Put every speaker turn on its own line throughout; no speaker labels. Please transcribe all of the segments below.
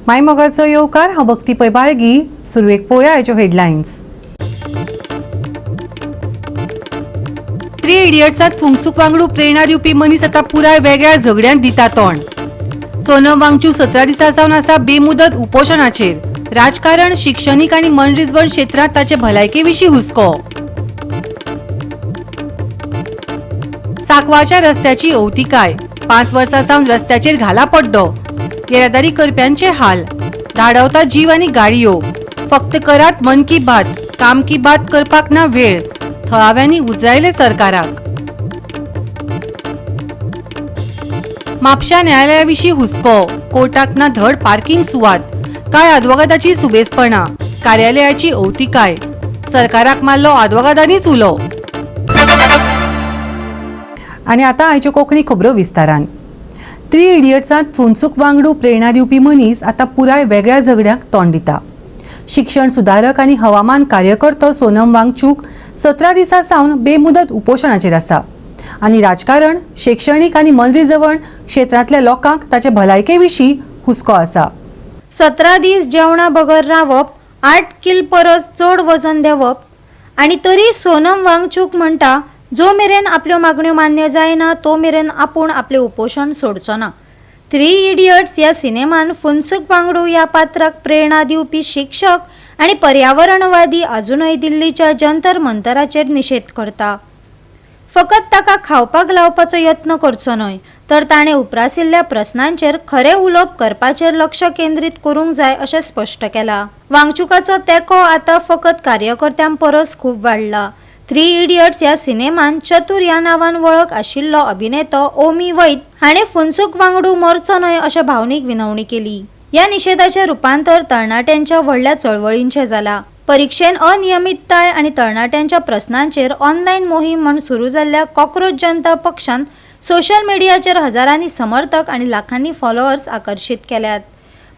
मायमोगाचो येवकार. हांव भक्ती पै बाळगी. सुरवेक पळोवया आयच्यो हेडलायन्स. थ्री इडियट्सात फुंगसुक वांगडू प्रेरणा दिवपी मनीस आतां पुराय वेगळ्या झगड्यांत दिता तोंड. सोनम वांगचू 17 दिसां सावन आसा बेमुदत उपोशणाचेर. राजकारण, शिक्षणीक आनी मनरिजवण क्षेत्रांत ताचे भलायके विशीं हुस्को. साकवाच्या रस्त्याची अवतिकाय. 5 वर्सां सावन रस्त्याचेर घाला पड्डो. येरादारी करप्यांचे हाल. धाडवता जीव आनी गाडयो. फक्त करात मन की बात, काम की बात करपाक ना वेळ. थळाव्यांनी उजरायले सरकाराक. म्हापशा न्यायालयाविशीं हुस्को. कोर्टाक ना धड पार्किंग सुवात. कांय आदवोगादाची सुबेजपणा. कार्यालयाची अवतिकाय. सरकाराक मारलो आदवोगादांनीच उलो. आनी आतां आयच्यो कोंकणी खबरो विस्तारान. थ्री इडियट्सांत फुनसुक वांगडू प्रेरणा दिवपी मनीस आतां पुराय वेगळ्या झगड्यांक तोंड दिता. शिक्षण सुदारक आनी हवामान कार्यकर्तो सोनम वांगचूक 17 दिसां सावन बेमुदत उपोशणाचेर आसा आनी राजकारण, शिक्षणीक आनी मनरिजवण क्षेत्रांतल्या लोकांक ताचे भलायके विशीं हुस्को आसा.
17 दीस जेवणा बगर रावप, 8 किल परस चड वजन देंवप आनी तरी सोनम वांगचूक म्हणटा, जो मेरेन आपल्यो मागण्यो मान्य जायना तो मेरेन आपूण आपलें उपोशण सोडचो ना. थ्री इडियट्स ह्या सिनेमान फुनसुक वांगडू ह्या पात्राक प्रेरणा दिवपी शिक्षक आनी पर्यावरणवादी अजुनय दिल्लीच्या जंतर मंतराचेर निशेध करता. फकत ताका खावपाक लावपाचो यत्न करचो न्हय, तर ताणें उप्रासिल्ल्या प्रस्नांचेर खरें उलोवप करपाचेर लक्ष केंद्रीत करूंक जाय अशें स्पश्ट केलां. वांगचुकाचो तेंको आतां फकत कार्यकर्त्यां परस खूब वाडला. थ्री इडियट्स ह्या सिनेमान चतुर ह्या नांवान वळख आशिल्लो अभिनेतो ओमी वैद हाणें फुनसुक वांगडू मरचो न्हय अशें भावनीक विनवणी केली. ह्या निशेधाचें रुपांतर तरणाट्यांच्या व्हडल्या चळवळींचें जाला. परिक्षेन अनियमितताय आनी तरणाट्यांच्या प्रस्नांचेर ऑनलायन मोहीम म्हूण सुरू जाल्ल्या कॉकरोच जनता पक्षान सोशल मिडियाचेर हजारांनी समर्थक आनी लाखांनी फॉलोअर्स आकर्शीत केल्यात.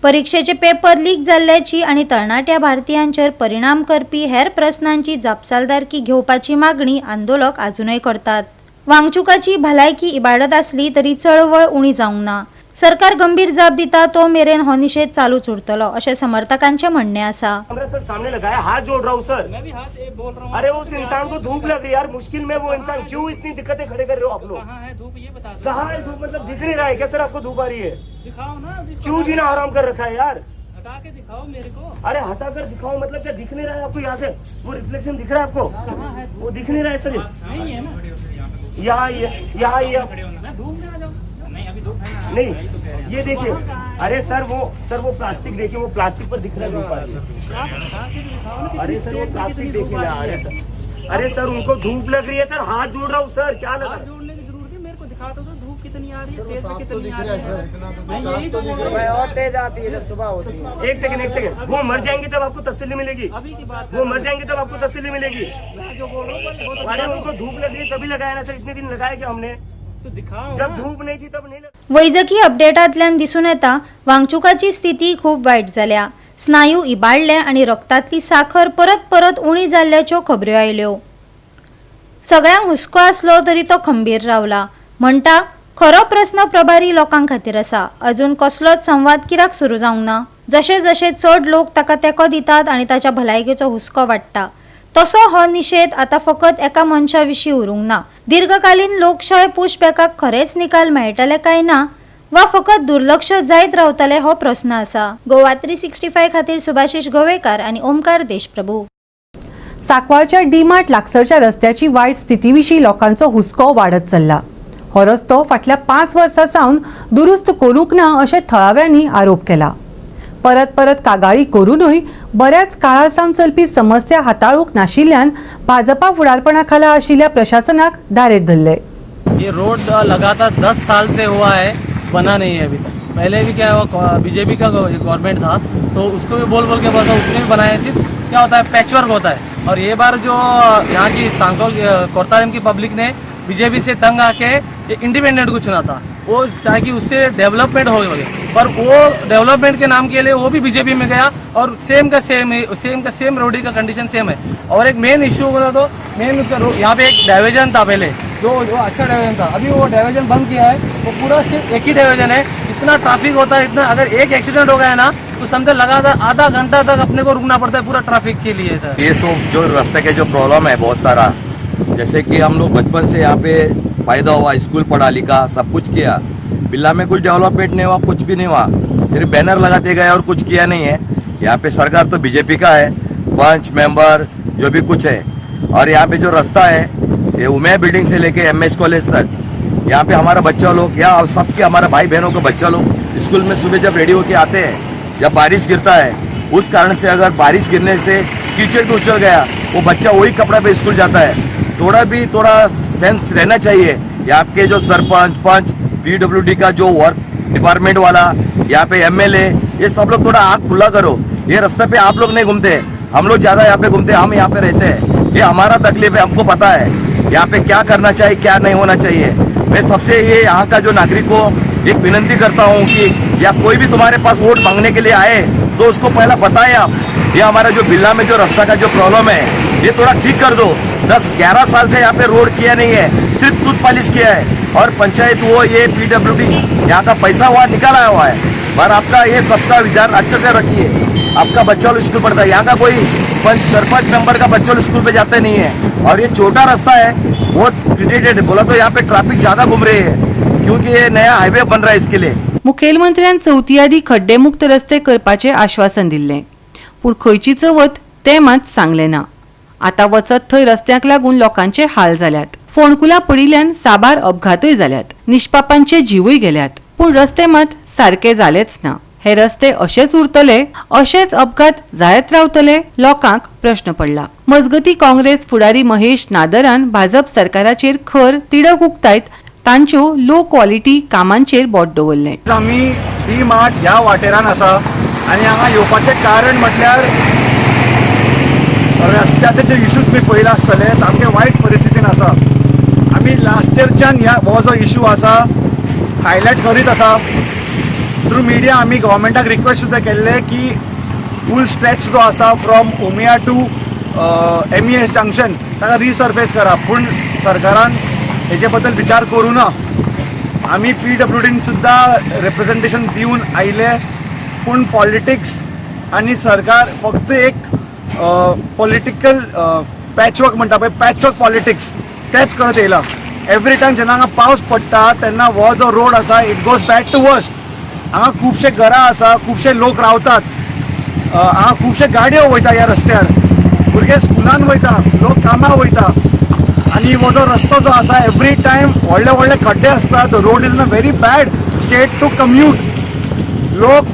परिक्षेचे पेपर लीक जाल्ल्याची आनी तरणाट्या भारतीयांचेर परिणाम करपी हेर प्रस्नांची जापसालदारकी घेवपाची मागणी आंदोलक आजुनय करतात. वांगचुकाची भलायकी इबाडत आसली तरी चळवळ उणी जावंक ना. सरकार गंभीर जाप दिता तो मेरेन हो निशेध चालूच उरतलो अशें समर्थकांचें म्हणणें आसा.
कैमरा सर सामने लगाया, हाथ जोड़ रहा हूँ सर.
मैं भी हाथ एक बोल रहा हूँ.
अरे, उस इंसान को धूप लग रही है यार. मुश्किल में वो इंसान. क्यों इतनी दिक्कतें खड़े कर रहे हो आप लोग?
कहाँ है धूप, ये बता दो.
कहाँ है धूप? मतलब दिख नहीं रहा है क्या सर आपको धूप आ रही है?
दिखाओ ना जिसको.
क्यों जीना हराम कर रखा है यार?
हटा के दिखाओ मेरे को.
अरे, हटा कर दिखाओ मतलब क्या? दिख नहीं रहा है आपको? यहाँ से वो रिफ्लेक्शन दिख रहा है आपको?
कहाँ है धूप?
वो दिख नहीं रहा है सर.
नहीं है ना.
यहाँ ये, यहाँ ये.
मैं धूप में आ जाऊँ? नहीं, अभी धूप है ना.
नहीं, ये देखिए. अरे सर, वो सर, वो प्लास्टिक देखिए. वो प्लास्टिक पर दिख रहा है धूप आ रही है.
आप हटा के दिखाओ ना.
अरे सर, वो
कितनी
प्लास्टिक
धूप
देखिए
आ
ना.
रही
अरे
है.
सर, अरे सर, उनको धूप लग रही है सर. हाथ जोड़ रहा हूँ सर. क्या लगा?
हाथ जोड़ने की जरूरत नहीं. मेरे को दिखा दो तो धूप कितनी आ रही है, तेज कितनी आ रही है. मैं यही तो बोल रहा हूँ.
और तेज आती है जब सुबह होती है.
एक सेकंड, एक सेकंड. वो मर जाएंगे तब आपको तसल्ली मिलेगी?
अभी की बात.
वो मर जाएंगे तब आपको तसल्ली मिलेगी?
मैं जो बोल रहा हूँ बस वो तो
अरे,
दिखा दो.
उनको धूप लग रही है तभी लगाया ना सर. इतने दिन लगाया क्या हमने?
तो दिखाओ
जब
ना.
धूप नहीं थी तब नहीं लगा.
वैजकी अपडेटांतल्यान दिसून येता, वांगचुकाची स्थिती खूब वायट जाल्या. स्नायू इबाडले आनी रक्तांतली साखर परत परत उणी जाल्ल्याच्यो खबऱ्यो आयल्यो. सगळ्यांक हुस्को आसलो तरी तो खंबीर रावला. म्हणटा, खरो प्रस्न प्रभारी लोकां खातीर आसा. अजून कसलोच संवाद कित्याक सुरू जावंक ना? जशे जशे चड लोक ताका तेंको दितात आनी ताच्या भलायकेचो हुस्को वाडटा, तसो हो निशेध आतां फकत एका मनशा विशीं उरूंक ना. दीर्घकालीन लोकशाय पुशबॅकाक खरेंच निकाल मेळटले काय ना वा फकत दुर्लक्ष जायत रावतले, हो प्रस्न आसा. गोवा 365 खातीर सुभाषिश गोवेकार आनी ओमकार देशप्रभू.
साकवाळच्या डीमार्ट लागसरच्या रस्त्याची वायट स्थिती विशीं लोकांचो हुस्को वाडत चल्ला. हो रस्तो फाटल्या 5 वर्सां सावन दुरुस्त करूंक ना अशें थळाव्यांनी आरोप केला. परत परत कागाळी करूनय बऱ्याच काळा सावन चलपी समस्या हाताळूंक नाशिल्ल्यान भाजपा फुडारपणा खाला आशिल्ल्या प्रशासनाक धारेर धरले.
ये रोड लगातार 10 साल से हुआ है, बना नहीं है अभी तक. पहले भी क्या हुआ, बीजेपी का गवर्नमेंट था तो उसको भी बोल बोल के बस उसने भी बनाया. सिर्फ क्या होता है, पैचवर्क होता है. और ये बार जो यहाँ की सांकॉल कोर्तारिम की पब्लिक ने बीजेपी से तंग आके ये इंडिपेंडेंट को चुना था, वो चाहे कि उससे डेवलपमेंट हो गए, पर वो डेवलपमेंट के नाम के लिए वो भी बीजेपी में गया और सेम का सेम, सेम का सेम, रोडी का कंडीशन सेम है. और एक मेन इश्यू बोला तो मेन उसका यहाँ पे एक डाइवर्जन था पहले, जो जो अच्छा डाइवर्जन था, अभी वो डाइवर्जन बंद किया है. वो पूरा सिर्फ एक ही डाइवर्जन है. इतना ट्रैफिक होता है, इतना अगर एक एक्सीडेंट हो गया ना तो समझो लगातार आधा घंटा तक अपने को रुकना पड़ता है पूरा ट्रैफिक के लिए सर।
ये सब जो रास्ते के जो प्रॉब्लम है बहुत सारा, जैसे कि हम लोग बचपन से यहाँ पे पैदा हुआ, स्कूल पढ़ा लिखा, सब कुछ किया, बिल्ला में कुछ डेवलपमेंट नहीं हुआ, कुछ भी नहीं हुआ, सिर्फ बैनर लगाते गए और कुछ किया नहीं है। यहाँ पे सरकार तो बीजेपी का है, पंच मेंबर जो भी कुछ है। और यहाँ पे जो रास्ता है ये उमेया बिल्डिंग से लेके एमएस कॉलेज तक, यहाँ पे हमारा बच्चा लोग या सबके हमारा भाई बहनों के बच्चा लोग स्कूल में सुबह जब रेडी होके आते हैं, जब बारिश गिरता है, उस कारण से अगर बारिश गिरने से कीचड़ भी उछल गया, वो बच्चा वही कपड़ा पे स्कूल जाता है। थोड़ा भी थोड़ा सेंस रहना चाहिए। यहाँ के जो सरपंच, पंच, पीडब्ल्यूडी का जो वर्क डिपार्टमेंट वाला, यहाँ पे एमएलए, ये सब लोग थोड़ा आँख खुला करो। ये रास्ते पे आप लोग नहीं घूमते, हम लोग ज्यादा यहाँ पे घूमते हैं, हम यहाँ पे रहते हैं, ये हमारा तकलीफ है, हमको पता है यहाँ पे क्या करना चाहिए, क्या नहीं होना चाहिए। मैं सबसे ये यहाँ का जो नागरिक को एक विनती करता हूँ कि या कोई भी तुम्हारे पास वोट मांगने के लिए आए तो उसको पहला बताएं आप, ये हमारा जो बिल्ला में जो रास्ता का जो प्रॉब्लम है ये थोड़ा ठीक कर दो। 10-11 साल से यहाँ पे रोड किया नहीं है, सिर्फ दूध पालिश किया है और पंचायत वो ये पीडब्ल्यूडी यहाँ का पैसा हुआ निकाला हुआ है। पर आपका ये सबका विचार अच्छे से रखिए। आपका बच्चा लोग स्कूल पढ़ता है, यहाँ का कोई पंच सरपंच मेंबर का बच्चा लोग स्कूल पे जाते नहीं है। और ये छोटा रास्ता है, बहुत क्रिटिकेटेड बोला तो यहाँ पे ट्रैफिक ज्यादा घूम रही है क्योंकि ये नया हाईवे बन रहा है इसके लिए।
मुखेलमंत्र्यान चवथी आदी खड्डेमुक्त रस्ते करपाचें आश्वासन दिल्लें, पूण खंयची चवथ तें मात सांगलें ना। आतां वचत थंय रस्त्यांक लागून लोकांचे हाल जाल्यात, फोंडकुलां पडिल्ल्यान साबार अपघातय जाल्यात, निष्पापांचे जीवय गेल्यात, पूण रस्ते मात सारके जालेच ना। हे रस्ते अशेच उरतले, अशेच अपघात जायत रावतले, लोकांक प्रश्न पडला। मजगती काँग्रेस फुडारी महेश नादरान भाजप सरकाराचेर खर तिडक उक्तायत तांच्यो लो क्वॉलिटी कामांचेर बोट दवरलें।
आमी डी मार्ट ह्या वाटेरान आसा आनी हांगा येवपाचें कारण म्हटल्यार रस्त्याचे जे इशू तुमी पळयला आसतले सामके वायट परिस्थितीन आसा। आमी लास्ट इयरच्यान ह्या हो जो इशू आसा हायलायट करीत आसा। थ्रू मिडिया आमी गव्हर्मेंटाक रिक्वेस्ट सुद्दां केल्ले की फूल स्ट्रेच जो आसा from Umiya to MES junction ताका रिसर्फेस करा, पूण सरकारान हेजे बद्दल विचार करूं ना। आमी पीडब्ल्यूडीन सुद्दां रिप्रेझेंटेशन दिवन आयले, पूण पॉलिटिक्स आनी सरकार फक्त एक पॉलिटिकल पॅचवर्क म्हणटा पळय, पॅचवर्क पॉलिटिक्स तेच करत येयला। एवरी टायम जेन्ना हांगा पावस पडटा तेन्ना हो जो रोड आसा it goes bad to worst. हांगा खुबशे घरां आसा, खुबशे लोक रावतात, हांगा खुबशे गाडयो वयता ह्या रस्त्यार, भुरगे स्कुलान वयता, लोक कामाक वयता आनी हो जो रस्तो जो आसा एवरी टायम व्हडले व्हडले खड्डे आसतात। Road is in a very bad state to commute. लोक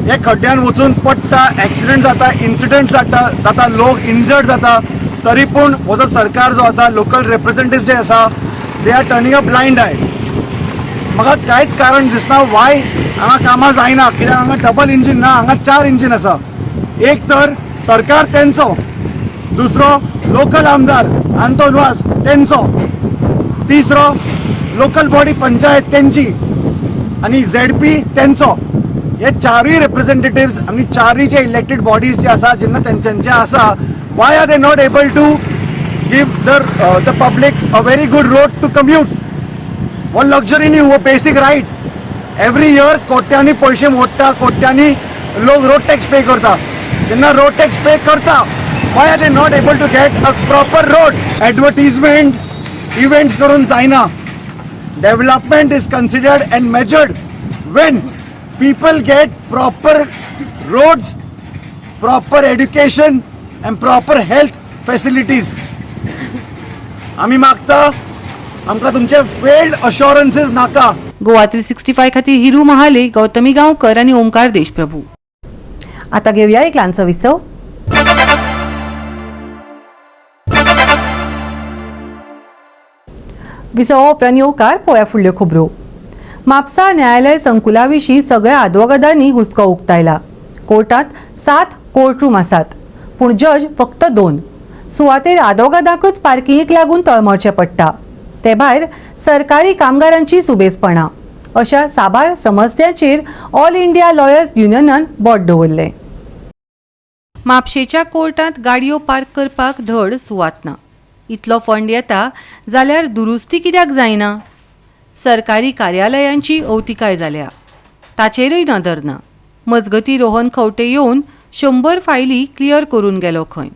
हे खड्ड्यान वचून पडटा, एक्सिडंट जाता, इन्सिडंट जाता, लोक इंजर्ड जाता। तरी पूण हो जो सरकार जो आसा, लोकल रिप्रेझेंटेटिव्ह जे आसा, they are turning a blind eye. म्हाका कांयच कारण दिसना वाय हांगा कामां जायना, कित्याक हांगा डबल इंजीन ना, हांगा 4 इंजीन आसा। एक तर सरकार तेंचो, दुसरो लोकल आमदार आंतोन वास तेंचो, तिसरो लोकल बॉडी पंचायत तेंची आनी झेडपी तेंचो। हे चारूय रिप्रेझेंटेटिव्स आनी चारूय जे इलेक्टेड बॉडीज जे आसा जेन्ना तेंच्यांचे आसा, why are they not able to give the public a very good road to commute? हो लक्झरी न्ही, हो बेसीक रायट। एवरी इयर कोट्यांनी पयशे मोडटा, कोट्यांनी लोक रोड टॅक्स पे करता। जेन्ना रोड टॅक्स पे करता, why are they not able to get a proper road? Advertisement events करून जायना। Development is considered and measured when people get proper roads, proper education and proper health facilities. आमी मागता आमकां तुमचे failed अश्योरन्सीस नाका।
गोवा 365 खातीर हिरू महाले, गौतमी गांवकर आनी ओमकार देशप्रभू। आता घेऊया एक ल्हानसो विसव। विसवा उपरांत येवकार पळोवया फुडल्यो खबरो। म्हापसा न्यायालय संकुला विशीं सगळ्या आदवोगादांनी हुस्को उक्तायला। कोर्टांत 7 कोर्टरूम आसात, पूण जज फक्त 2। सुवातेर आदवोगादांकच पार्किंगेक लागून तळमळचें पडटा। ते भायर सरकारी कामगारांची सुबेजपणां अशा साबार समस्यांचेर ऑल इंडिया लॉयर्स युनियनान बोट दवरलें। म्हापशेच्या कोर्टांत गाडयो पार्क करपाक धड सुवात ना। इतलो फंड येता जाल्यार दुरुस्ती कित्याक जायना? सरकारी कार्यालयांची अवतिकाय जाल्या। ताचेरय नदर ना. मजगतीं रोहन खंवटे येवन 100 फायली क्लियर करून गेलो खंय.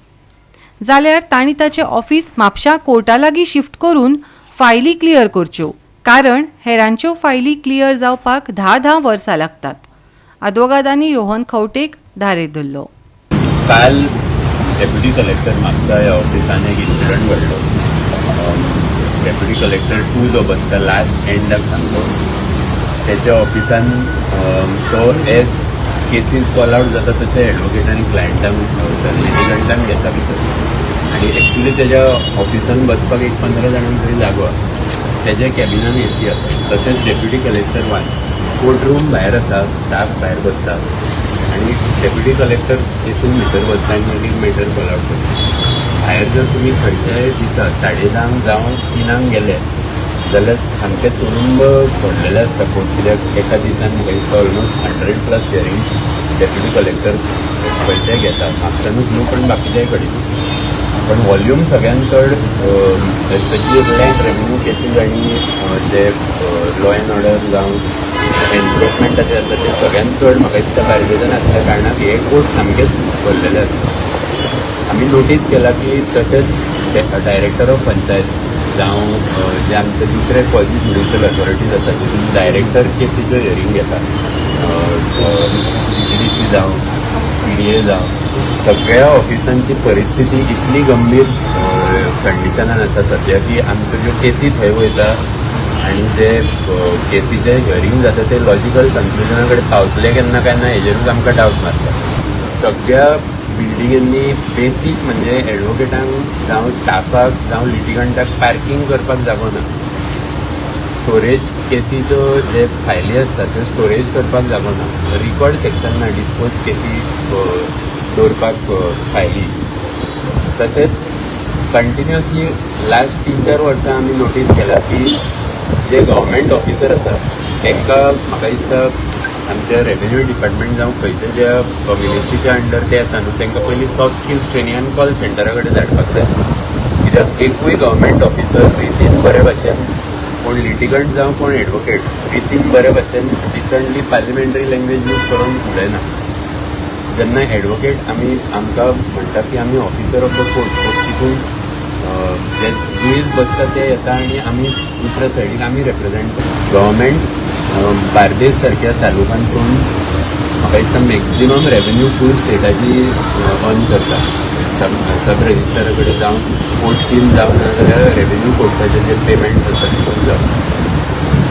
जाल्यार तांणी ताचें ऑफिस म्हापशा कोर्टा लागीं शिफ्ट करून फायली क्लियर करच्यो, कारण हेरांच्यो फायली क्लियर जावपाक 10-10 वर्सां लागतात. आदवोगादांनी रोहन खंवटेक धारेर धरलो.
काल डेप्युटी कलेक्टर म्हापसा ह्या ऑफिसान एक इन्सिडंट घडलो. डेप्युटी कलेक्टर 2 जो बसता लास्ट एंडाक सामको तेच्या ऑफिसान तो एज केसीस कॉल आउट जाता तशें एडवोकेट आनी क्लायंटांक लिटिगंटांक घेता भितर आनी एक्चुली तेज्या ऑफिसान बसपाक एक 15 जाणांक तरी जागो आसा. तेज्या कॅबिनान एसी आसा. तशेंच डेप्युटी कलेक्टर 1 कोर्ट रूम भायर आसा, स्टाफ भायर बसता आनी डेप्युटी कलेक्टर एसीन भितर बसता आनी एक मॅटर कॉल आउट करता. भायर जर तुमी खंयच्याय दिसा 10:30 जावं 3 गेले जाल्यार सामकें तुडुंब भरलेलें आसता कोर्ट, कित्याक एका दिसान म्हाका दिसता ऑलमोस्ट 100+ हियरींग डेप्युटी कलेक्टर खंयच्याय घेता, म्हापशानूच न्हू पण बाकीच्याय कडेन. पण वॉल्यूम सगळ्यान चड एस्पेशली लँड रेवेन्यू केसीस आनी जे लॉ एंड ऑर्डर जावं एनफोर्समेंटाचे आसा ते सगळ्यान चड म्हाका दिसता बार्देजान आसल्या कारणान हे कोर्ट सामकेच भरलेले आसता. आमी नोटीस केला की तशेंच डायरेक्टर ऑफ पंचायत जावं जे आमचे दुसरे क्वॉजी ज्युडिशियल ऑथॉरिटीज आसा तितून डायरेक्टर केसीच्यो हियरींग घेता, डी जावं PDA जावं, सगळ्या ऑफिसांची परिस्थिती इतली गंभीर कंडिशनान आसा सद्या की आमच्यो ज्यो केसी थंय वयता आनी जे केसीचे हियरींग जाता ते लॉजिकल कन्क्लुजना कडेन पावतले केन्ना काय ना हेजेरूच आमकां डावट मारता. सगळ्या बिल्डिंगांनी बेसीक म्हणजे एडवोकेटांक जावं स्टाफाक जावं लिटिगंटाक पार्कींग करपाक जागो ना. स्टोरेज केसीच्यो जे फायली आसता त्यो स्टोरेज करपाक जागो ना. रिकॉर्ड सेक्शन ना डिस्पोज केसी दवरपाक फायली. तशेंच कंटिन्युअसली लास्ट 3-4 वर्सां आमी नोटीस केला की जे गव्हर्मेंट ऑफिसर आसा तांकां म्हाका दिसता आमच्या रेवेन्यू डिपार्टमेंट जावं खंयच्या ज्या मिनिस्ट्रीच्या अंडर ते येता न्हू तांकां पयलीं सॉफ्ट स्किल्स ट्रेनिंग आनी कॉल सेंटरा कडेन धाडपाक जाय. कित्याक एकूय गव्हर्मेंट ऑफिसर रितीन बरे भाशेन कोण लिटिगंट जावं कोण एडवोकेट रितीन बरे भाशेन डिसंटली पार्लिमेंटरी लँग्वेज यूज करून उलयना. जेन्ना एडवोकेट आमी आमकां म्हणटा की आमी ऑफिसर ऑफ the court, तितून जे जुईज बसता ते येता आनी आमी दुसऱ्या सायडीक आमी रिप्रेजेंट करता. गव्हर्मेंट बार्देस सारक्या तालुकांतसून म्हाका दिसता मॅक्झिमम रेवेन्यू फूल स्टेटाची अर्न करता. सब रजिस्टरा कडेन जावं कोर्ट फीन जावं नाजाल्यार रेवेन्यू कोर्टाचे जे पेमेंट आसता तितून जावं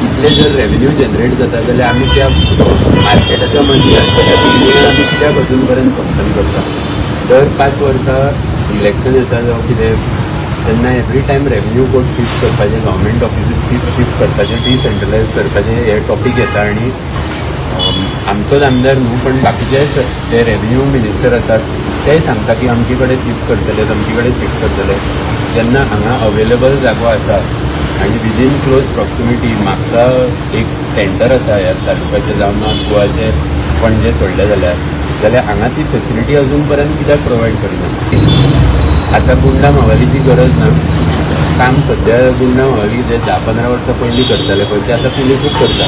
इतले जर रेवेन्यू जनरेट जाता जाल्यार आमी त्या मार्केटाच्या मदीं आसता त्या बिल्डिंगान आमी कित्याक अजून पर्यंत फंक्शन करता. दर 5 वर्सां इलेक्शन येता जावं कितें तेन्ना every time revenue court shift करपाचें, गव्हर्मेंट ऑफिसीस शिफ्ट करपाचें, डिसेंट्रलायज करपाचें हे टॉपीक येता आनी आमचोच आमदार न्हू पण बाकीचे जे रेवेन्यू मिनिस्टर आसात तेय सांगता की अमके कडेन शिफ्ट करतले, तमके कडेन शिफ्ट करतले. जेन्ना हांगा अवेलेबल जागो आसा आनी विदीन क्लोज प्रॉक्सिमिटी म्हापसा एक सेंटर आसा ह्या तालुक्याचें जावं नॉर्थ गोवाचें पणजे सोडलें जाल्यार हांगा ती फेसिलिटी अजून पर्यंत कित्याक प्रोवायड करिना. आतां गुंडा म्हावालीची गरज ना. काम सद्या गुंडा म्हावाली जे 10-15 वर्सां पयलीं करताले पळय ते आतां पुलिसूच करता.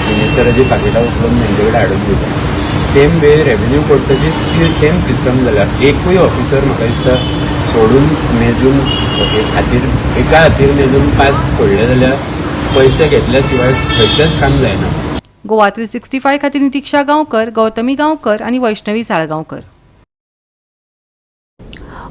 मिनिस्टराची पाकिटां उखलून तेंचे कडेन हाडून दिता. सेम वे रेवेन्यू कोर्टाची सेम सिस्टम जाल्या. एकूय ऑफिसर म्हाका दिसता सोडून मेजून खातीर एका हातीर मेजून 5 सोडले जाल्यार पयशे घेतल्या शिवाय खंयचेंच काम जायना.
गोवा 365 खातीर नितिक्षा गांवकर, गौतमी गांवकर आनी वैष्णवी साळगांवकर.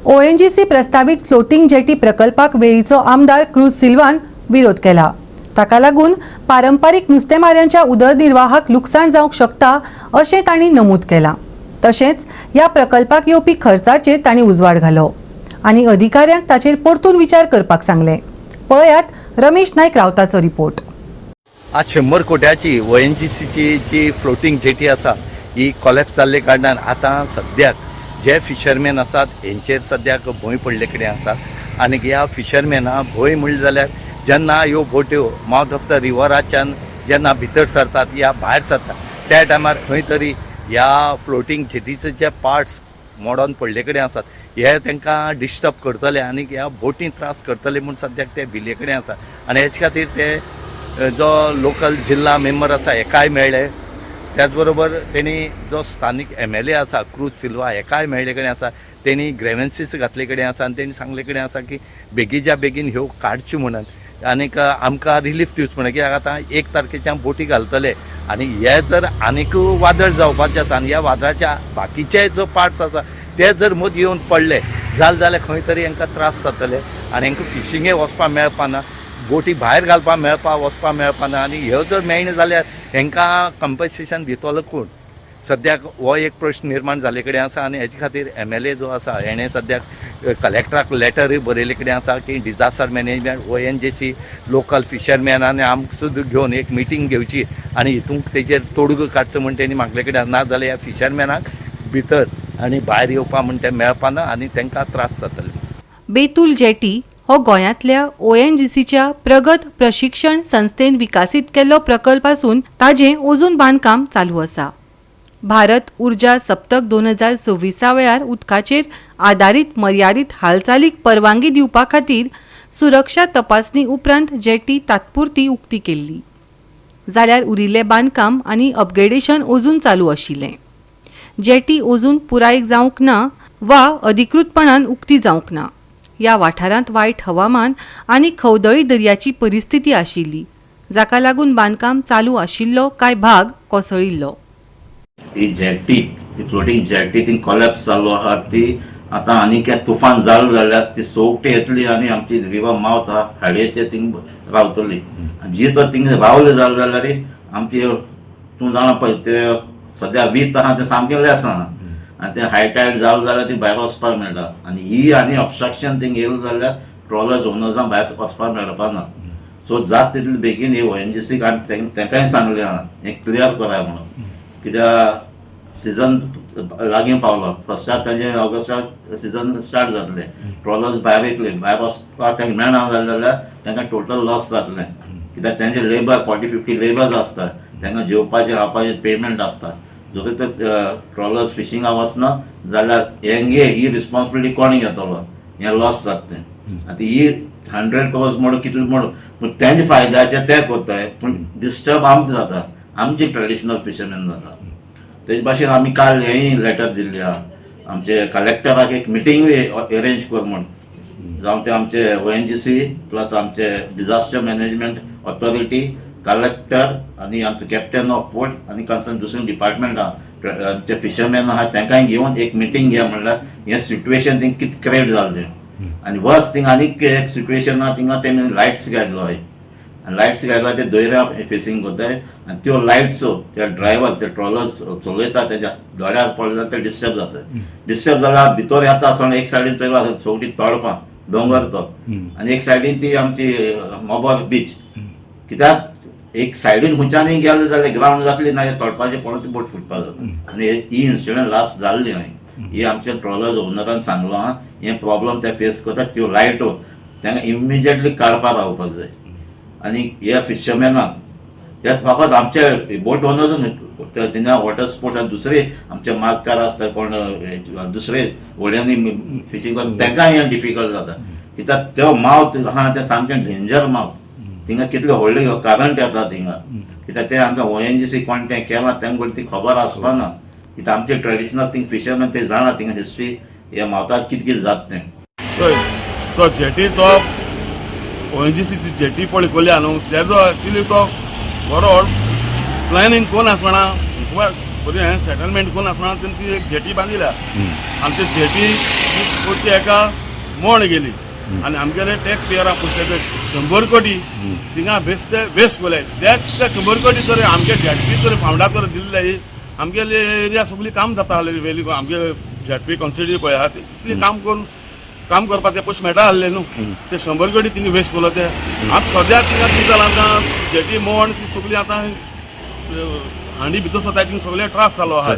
ONGC प्रस्तावित फ्लोटिंग जेटी प्रकल्पाक वेळीचो आमदार क्रूज सिल्वान विरोध केला. ताका लागून पारंपारीक नुस्तेमाऱ्यांच्या उदरनिर्वाहाक लुकसाण जावंक शकता अशें तांणी नमूद केलां. तशेंच ह्या प्रकल्पाक येवपी खर्चाचेर तांणी उजवाड घालो आनी अधिकाऱ्यांक ताचेर परतून विचार करपाक सांगलें. पळयात रमेश नायक रावताचो रिपोर्ट.
आज 100 कोट्याची ONGCची जी फ्लोटींग जेटी आसा ही कॉलॅप्स जाल्ले कारणान आतां सद्याक जे फिशरमॅन आसात हेंचेर सद्याक भंय पडले कडेन आसा. आनी ह्या फिशरमॅना भंय म्हणलें जाल्यार जेन्ना ह्यो बोट्यो मावथ ऑफ the रिवराच्यान जेन्ना भितर सरतात या भायर सरतात त्या टायमार खंय तरी ह्या फ्लोटींग जेटीचे जे पार्ट्स मोडोन पडले कडेन आसात हे तांकां डिस्टर्ब करतले आनी ह्या बोटी त्रास करतले म्हूण सद्याक ते भिले कडेन आसा. आनी हेच खातीर ते जो लोकल जिल्ला मेंबर आसा हेकाय मेळ्ळे त्याच बरोबर तेणी जो स्थानीक एमएलए आसा क्रूज सिल्वा हेकाय मेळ्ळे कडेन आसा. तेणी ग्रेवन्सीस घातले कडेन आसा आनी तेणी सांगले कडेन आसा की बेगीच्या बेगीन ह्यो काडच्यो म्हणून आनीक आमकां रिलीफ दिवचो म्हणून, कित्याक आतां 1 तारखेच्यान बोटी घालतले आनी हे जर आनीक वादळ जावपाचें आसा आनी ह्या वादळाच्या बाकीचे जो पार्ट्स आसा ते जर मदीं येवन पडले जाल्यार खंय तरी हांकां त्रास जातले आनी हांकां फिशिंगे वचपाक मेळपाना, बोटी भायर घालपाक मेळपा वचपाक मेळपाना. आनी ह्यो जर मेळना जाल्यार हांकां कंपन्सेशन दितलो कोण? सद्याक हो एक प्रश्न निर्माण जाल्ले कडेन आसा आनी हेजे खातीर एमएलए जो आसा हेणें सद्याक कलेक्टराक लेटरूय बरयल्ले कडेन आसा की disaster management, ONGC, local fisherman आनी आमकां सुद्दां घेवन एक मिटींग घेवची आनी हितूंक तेजेर तोडगो काडचो म्हण तेणी मागले कडेन. ना जाल्यार ह्या फिशरमॅनाक भितर आनी भायर येवपा म्हण तें मेळपाना आनी तांकां त्रास जातले.
बेतूल जेटी हो गोंयांतल्या ओएनजीसीच्या प्रगत प्रशिक्षण संस्थेन विकसीत केल्लो प्रकल्प आसून ताजें अजून बांदकाम चालू आसा. भारत उर्जा सप्तक 2026 वेळार उदकाचेर आदारीत मर्यादीत हालचालीक परवानगी दिवपा खातीर सुरक्षा तपासणी उपरांत जेटी तात्पुरती उक्ती केल्ली, जाल्यार उरिल्लें बांदकाम आनी अपग्रेडेशन अजून चालू आशिल्लें. जेटी अजून पुराय जावंक ना वा अधिकृतपणान उक्ती जावंक ना. ह्या वाठारांत वायट हवामान आनी खवदळी दर्याची परिस्थिती आशिल्ली, जाका लागून बांदकाम चालू आशिल्लो कांय भाग कोसळिल्लो.
ही जेटी, ती फ्लोटींग जेटी ती कोलॅप्स जाल्लो आहा. ती आतां आनी एक तुफान जालें जाल्यार ती सोगटी येतली आनी आमची रिवर मावथ आहा खाडयेचे थिंग रावतली. जी तर थिंग रावले जालें जाल्यार आमची, तूं जाणा पळय, ते सद्या वीत आहा तें सामकें लेस आहा आनी तें हाय टायड जालें जाल्यार ती भायर वचपाक मेळटा आनी ही आनी ऑबस्ट्रक्शन थिंग येयलें जाल्यार ट्रॉलर्स ओनर्सांक भायर वचपाक मेळपा ना. सो जात तितले बेगीन ही ओएनजीसीक आमी तेंकांय सांगलें आहा, हें क्लियर कराय म्हणून, कित्याक सिजन लागीं पावलो. फर्स्टाक ताजें ऑगस्टाक सिजन स्टार्ट जातलें, ट्रॉलर्स भायर येतले, भायर वचपाक तांकां मेळना जालें जाल्यार तांकां टोटल लॉस जातलें, कित्याक तांचे लेबर 40-50 लेबर्स आसता, तांकां जेवपाचें खावपाचें पेमेंट आसता. जरी तर ट्रॉलर्स फिशिंगाक वचना जाल्यार हेंगे ही रिस्पॉन्सिबिलिटी कोण घेतलो? हें लॉस जाता तें. आतां ही 100 क्रोर्स म्हणून कितले म्हणून, पूण तेंचे फायद्याचे ते करताय, पूण डिस्टर्ब आमकां जाता, आमचे ट्रेडिशनल फिशरमॅन जाता. तेजे भाशेन आमी काल हेंय लेटर दिल्ली आहा आमचे कलेक्टराक, एक मिटींगूय अरेंज कर म्हूण, जावं ते आमचे ओएनजीसी प्लस आमचे डिझास्टर मॅनेजमेंट ऑथॉरिटी, कलेक्टर आनी आमचो कॅप्टन ऑफ पोर्ट आनी कन्सर्न दुसरें डिपार्टमेंट आहा, आमचे फिशरमॅन आहा, तांकांय घेवन एक मिटींग घे. म्हणल्यार हें सिट्युएशन थिंग कितें क्रिएट जालें तें. आनी वर्स थिंग आनीक एक सिट्युएशन आहा, थिंगा तेमी लायट्स घातलो हय आनी लायट्स घायला ते दर्या फेसींग करताय आनी त्यो लायट्स ते ड्रायव्हर ते ट्रॉलर्स चलयता तेज्या दोळ्यार पडले जाल्यार ते डिस्टर्ब जाता. डिस्टर्ब जाल्यार भितर येता आसतना एक सायडीन चोयला सगळी तळपां, दोंगर तो आनी एक सायडीन ती आमची मोबोर बीच. कित्याक एक सायडीन खंयच्यानूय गेले जाल्यार ग्रावंड जातली, ना तळपाचें पडून ती बोट फुटपा जाता. आनी ही इन्सिडंट लास्ट जाल्ली हांवें ही आमच्या ट्रॉलर्स ओनरान सांगलो आहा, हे प्रॉब्लम ते फेस करता, त्यो लायटो तांकां इमिजिएटली काडपाक रावपाक जाय. आनी हे फिशरमॅनाक हे फकत आमचे बोट ओनर्स न्हय, थिंगा वॉटर स्पोर्ट्स आनी दुसरे आमचे मार्गकार आसता कोण, दुसरे व्हड्यांनी फिशींग करता, तांकांय हें डिफिकल्ट जाता, कित्याक त्यो मावथ आहा तें सामकें डेंजर मावथ. थिंगा कितले व्हडले करंट येता थिंगा, कित्याक ते आमकां ओएनजीसी कोण तें केलां तांकां ती खबर आसपाना, कित्याक आमचे ट्रेडिशनल थिंग फिशरमॅन ते जाणा थिंगा हिस्ट्री ह्या मावतार कितें कितें जाता तें.
पळय, तो जेटी, तो ओएनजीसी जेटी पळय कोल्या न्हू, तेजो एक्चुली तो बरो प्लॅनिंग कोण आसना, बरी हें सेटलमेंट कोण आसना, तेणी ती एक जेटी बांदिल्या आनी ती जेटी ती एका मोड गेली आनी आमगेले टॅक्स पेयरा पयशे 100 कोटी थिंगा बेश्टे वेस्ट केले. तेच ते 100 कोटी तर आमगे झेडपी तर फावंडा तर दिल्ले, आमगेले एरिया सगळी काम जाता आहले. वेली आमगे झेडपी कॉन्स्टिट्युएन्सी पळय आहा, तितली काम करून काम करपाक ते पयशे मेळटा आहले न्हू. ते 100 कोटी थिंगा वेस्ट केलो ते. आतां सद्या थिंगा कितें जालां, आतां जेटी मोड ती सगळी आतां हांडी भितर सरता, थिंगा सगळे त्रास जालो आहा.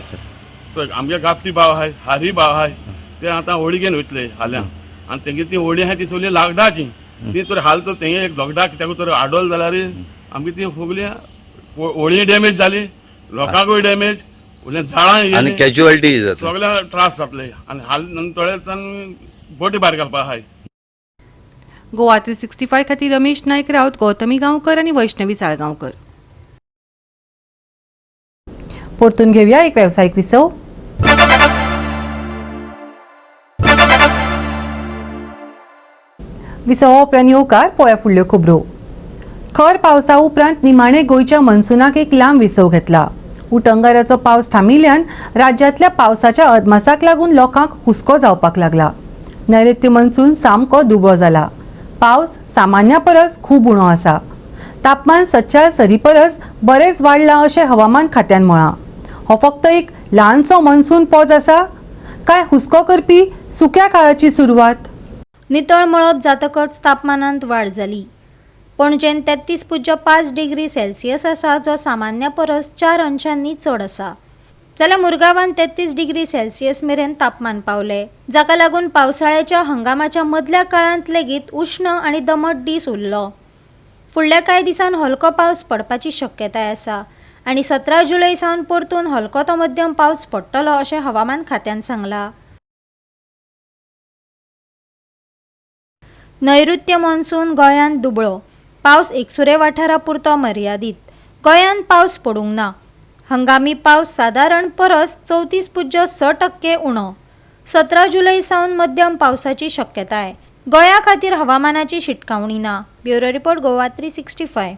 आमगे गाबटी बाव आहाय, हारी बाव आहाय, ते आतां होडी घेवन वयतले हाल्यां आनी तेंगे ती होडी आहाय ती सगळी लाकडाची. ती तर हाल तर तेंगे एक दगडा कित्याक तर आडोल जाल्यार आमगे ती सगळी होडी डॅमेज जाली, लोकांकूय डॅमेज, झाडां
आनी कॅज्युअलिटी जाता.
सगळ्यांक त्रास जातले आनी हाल थोडे बोटी भायर घालपा आहाय.
गोवा 365 खातीर रमेश नायक राऊत, गौतमी गांवकर आनी वैष्णवी साळगांवकर. परतून घेवया एक वेवसायीक विसव. विसवा उपरांत येवकार. पळोवया फुडल्यो खबरो. खर पावसा उपरांत निमाणे गोंयच्या मनसुनाक एक लांब विसव घेतला. उटंगाराचो पावस थांबिल्ल्यान राज्यांतल्या पावसाच्या अदमासाक लागून लोकांक हुस्को जावपाक लागला. नैऋत्य मनसून सामको दुबळो जाला. पावस सामान्या परस खूब उणो आसा. तापमान सदच्या सरी परस बरेंच वाडलां अशें हवामान खात्यान म्हळां. हो फक्त एक ल्हानसो मनसून पॉज आसा काय हुस्को करपी सुक्या काळाची सुरवात?
नितळ मळब जातकच तापमानांत वाड जाली. पणजेन 33.5 डिग्री सेल्सियस आसा, जो सामान्या परस 4 अंशांनी चड आसा. जाल्यार मुरगांवान 33 डिग्री सेल्सियस मेरेन तापमान पावले, जाका लागून पावसाळ्याच्या हंगामाच्या मदल्या काळांत लेगीत उश्ण आनी दमट दीस उरलो. फुडल्या कांय दिसांत हलको पावस पडपाची शक्यताय आसा आनी 17 जुलय सावन परतून हलको तो मध्यम पावस पडटलो अशें हवामान खात्यान सांगलां. नैऋत्य मॉन्सून गोंयांत दुबळो, पावस एकसुरे वाठारा पुरतो मर्यादीत. गोंयांत पावस पडूंक ना. हंगामी पावस सादारण परस 34.6% उणो. 17 जुलय सावन मध्यम पावसाची शक्यताय. गोंया खातीर हवामानाची शिटकावणी ना. Bureau report, Goa 365.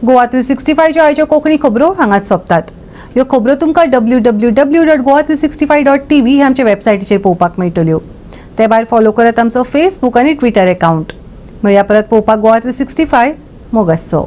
Goa 365च्यो आयच्यो कोंकणी खबरो हांगाच सोंपतात. ह्यो खबरो तुमकां www.goa365.tv ह्या आमच्या वेबसायटीचेर पळोवपाक मेळटल्यो. ते भायर फॉलो करात आमचो फेसबूक आनी ट्विटर एकावंट. मेळया परत पळोवपाक गोवा 365. मोग आसचो.